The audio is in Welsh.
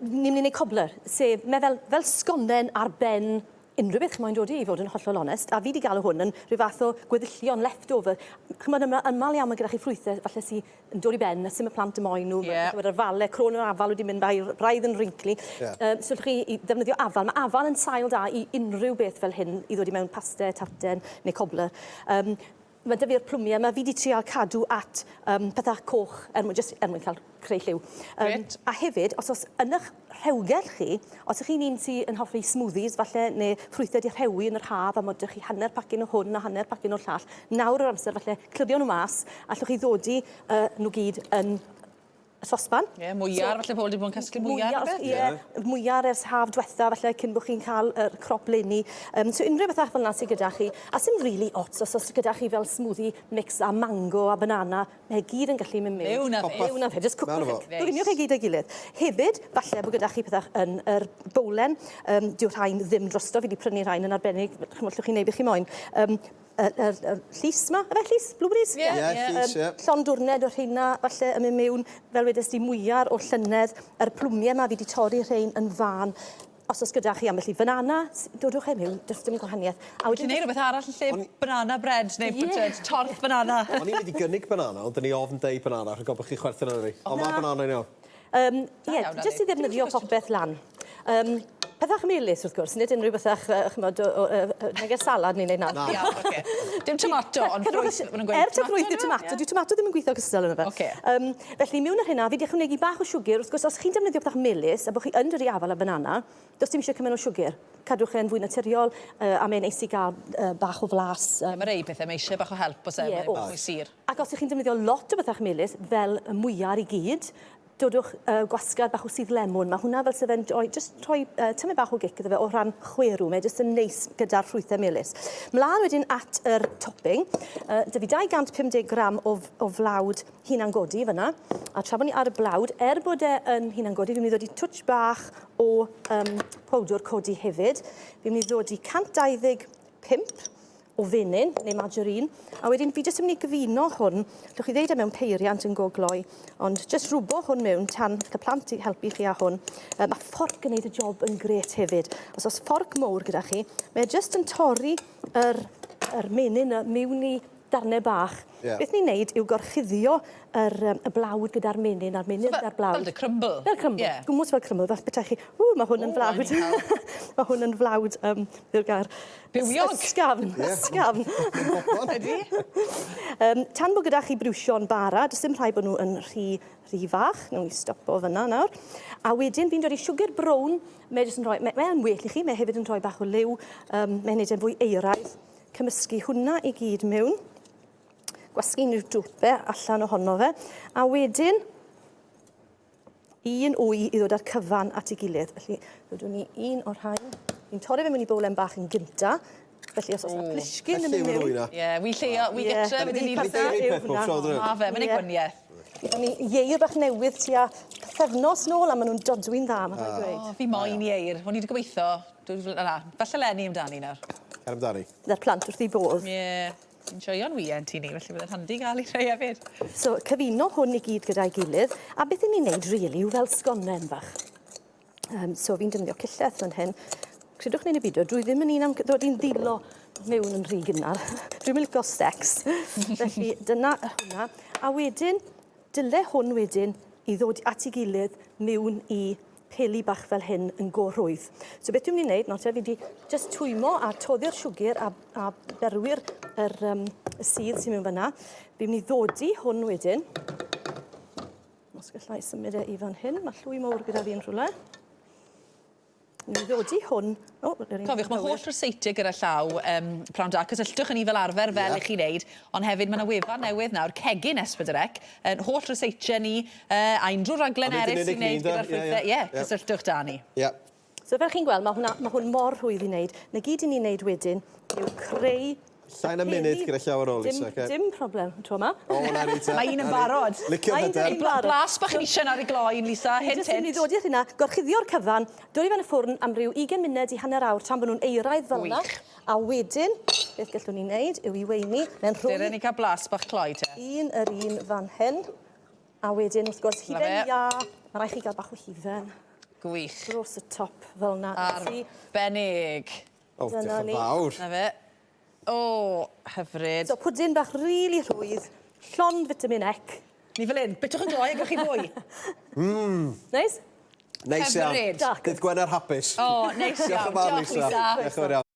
Ni'n mynd i wneud cobbler, sef, mae fel, fel sgonen ar ben unrhyw beth chi moyn dodi, i fod yn hollol onest, a fi 'di galw hwn yn rhyw fath o gweddillion, leftover. Chimod, yn aml iawn mae gyda chi ffrwythau falle sy yn dod i ben a sim y plant yn moyn nhw. Yeah. Chimod, yr afale, crôn yr afal wedi mynd bai, braidd yn wrinkly. Yeah. So allwch chi i ddefnyddio afal. Mae afal yn sail da i unrhyw beth fel hyn i ddod i mewn paste, tarten neu cobbler. Um, Mae 'da fi'r plwmiau 'ma, fi 'di trial cadw at um, pethau coch er mwyn, just er mwyn cael creu lliw. Um, A hefyd, os oes yn eich rhewgell chi, os ych chi'n un sy'n yn hoffi smoothies falle, neu ffrwythau di rhewi yn yr haf, a mod chi hanner pacyn o hwn a hanner pacyn o'r llall, nawr yr amser falle clirio nhw mas, allwch chi ddodi uh, nhw gyd yn y sosban. Ie, yeah, mwyar, so, falle pobl wedi bod yn casglu mwyar. Ie, yeah, mwyar ers haf diwetha, falle cyn bod chi'n cael yr uh, crop leni. Um, so unrhyw beth fel yna sydd gyda chi. A sy'n really ots, os oes gyda chi fel smoothie mix a mango a banana, mae gyd yn gallu mynd mewn. Mewn â fe. Mewn â fe, just cwcwch. Cwcwch chi gyd o'i gilydd. Hefyd, falle bod gyda chi pethau yn yr bowlen, um, dyw'r rhain ddim drosto, fi wedi prynu rhain yn arbennig, chymod, llwch chi'n neud beth chi moyn. Um, y, y, y llys 'ma, yfe llys? Blueberries? Ie, ie. Ie, llys, ie. Llond dwrned o'r rheina, falle, yn mynd mewn, fel wedes di, mwyar o llynedd, yr plwmiau 'ma, fi 'di torri rhein yn fân. Os oes gyda chi ambell i banana, dodwch e mewn, does dim gwahaniaeth. A wedyn... Ti'n neud rhywbeth arall yn lle banana bread neu yeah. torth banana. O'n i'n mynd i gynnig banana, ond dyn ni ofn deud banana, rhaid bod chi chwerthin arno fi. Ond mae banana yn iawn. Um, ie, yeah, jyst i ddefnyddio popeth lan. Um, pethach melys, wrth gwrs, nid unrhyw bethach, chymod, o, o, o, neges salad ni'n neud nawr. Na. Iawn, oce. Dim tomato, ond ffrwyth, maen nhw'n gweud. Er ta ffrwyth yw tomato, yeah. dyw tomato ddim yn gweithio cystal yna fe. Okay. Um, felly, mewn ar hynna, fi wedi ychwanegu bach o siwgr. Wrth gwrs, os chi'n defnyddio pethach melys, a bod chi yn dod i afal a banana, does dim eisiau cymaint o siwgr. Cadwch e'n fwy naturiol, uh, a mae'n neis i gael uh, bach o flas. Um... Yeah, mae rei pethau, mae eisiau bach o help os e, yeah, mae'n mwy sur. Ac os ych chi'n defnyddio lot o bethau melys, fel y mwyar i gyd, dodwch uh, gwasgad bach o sudd lemwn. Mae hwnna fel sydd yn just rhoi uh, tymed bach o gic iddo fe o rhan chwerw. Mae jyst yn neis gyda'r ffrwythau melys. Mlaen wedyn at yr topping. Uh, dy fi 250 gram o, o flawd hunangodi fyna. A tra bod ni ar y blawd, er bod e yn hunangodi, fi'n mynd i ddod i twtsh bach o um, powdwr codi hefyd. Fi'n mynd i ddod i 125 o fenyn neu margarine, a wedyn fi jyst yn mynd i gyfuno hwn, allwch chi ddeud e mewn peiriant yn go gloi, ond jyst rwbo hwn mewn tan y plant i helpu chi â hwn. Uh, mae fforc yn neud y job yn gret hefyd. Os oes fforc mowr gyda chi, mae e jyst yn torri yr, yr menyn mewn i darnau bach. Yeah. Beth ni'n neud yw gorchuddio yr, um, y blawd gyda'r menyn a'r menyn gyda'r blawd. Fel dy crumble. Fel crumble. Yeah. Gwmws fel crumble, fel petai chi, ww, mae hwn yn flawd. mae hwn yn flawd, um, yw'r gair. Bywiog. Ysgafn, yeah. ysgafn. Ydy. um, tan bod gyda chi briwsio'n bara, does dim rhaid bod nhw yn rhy, rhy fach. Nawn ni stopo fyna nawr. A wedyn fi'n dod i siwgr brown. Mae jyst yn rhoi, mae'n mae well i chi, mae hefyd yn rhoi bach o liw. Um, mae'n neud e'n fwy euraidd. Cymysgu hwnna i gyd mewn. Gwasgu unrhyw dwpe allan ohono fe. A wedyn, un wy i ddod â'r cyfan at ei gilydd. Felly, dodwn ni un o'r rhain. Fi'n torri fe mewn i bowlen bach yn gynta. Felly, os oes yna plisgyn yn mynd mewn... Ie, wi lleio, wi gytre, wedyn ni peth pob tro, dyn Ma fe, mae'n ei gwaniaeth. Gyda ni ieir bach newydd tua pythefnos nôl a maen nhw'n dodwy'n dda, mae'n rhaid dweud. O, fi moyn ieir. O'n i wedi gobeithio. Na, falle leni amdani nawr. Cer amdani. Byddai'r plant wrth eu bodd. Ie. Ni'n joio'n wien ti ni, felly byddai'n handi gael i rhai hefyd. So, cyfuno hwn i gyd gyda'i gilydd, a beth 'yn ni'n neud rili yw fel sgonen fach. Um, so fi'n defnyddio cillell fan hyn. Credwch neu'n y byd, dwi ddim yn un am ddod i'n ddilo mewn yn rhy gynnar. Dwi'm yn licio sex. Felly dyna hwnna. A wedyn, dyle hwn wedyn i ddod at ei gilydd mewn i peli bach fel hyn yn go rhwydd. So beth dwi'n mynd i wneud, nawr te, fi wedi just twymo a toddi'r siwgr a, a berwi'r yr, um, y sudd sy'n mewn fyna. Fi'n mynd i ddodi hwn wedyn. Os gallai symud e i fan hyn, mae llwy mowr gyda fi yn rhywle. Ni ddodi hwn... O, yr un Cofiwch, mae holl ryseitiau gyda llaw, um, prawn da. Cysylltwch â ni fel arfer, fel yeah. i chi wneud. Ond hefyd, mae yna wefan newydd nawr, Cegin S4C, yn holl ryseitiau ni, uh, a unrhyw raglen eraill sy'n wneud gyda'r ffrwythau. Ie, yeah, cysylltwch da ni. Ie. So fel chi'n gweld, mae, hwnna, mae hwn mor rhwydd i wneud. Na gyd i ni'n wneud wedyn yw creu Llai na munud gyda llaw ar ôl, Lisa. Dim, dim problem, tro yma. O, na ni te. Mae un yn barod. Licio hyder. Blas bach yn eisiau nawr i gloi, Lisa. Hint, hint. Jyst i ddod i'r hynna, gorchuddio'r cyfan, dod i fewn y ffwrn am ryw 20 munud i hanner awr tan bod nhw'n euraidd fel yna. Wych. A wedyn, beth gallwn ni wneud yw i weini, mae'n rhwydd. Dere ni cael blas bach cloi te. Un yr un fan hyn. A wedyn, wrth gwrs, hufen iâ. Mae rhaid chi gael bach o hufen. Gwych. Dros y top fel 'na. Arbennig. O, diolch yn fawr. Na fe. O, hyfryd. So pwdin bach rili rhwydd, llond vitamin C. Ni fel 'yn, bitwch yn gloi a gewch chi fwy. Mmm. Neis? Neis iawn. Hyfryd. Dydd Gwener hapus. O, neis iawn. Diolch yn fawr, Diolch, Lisa. Lisa. Diolch yn fawr iawn.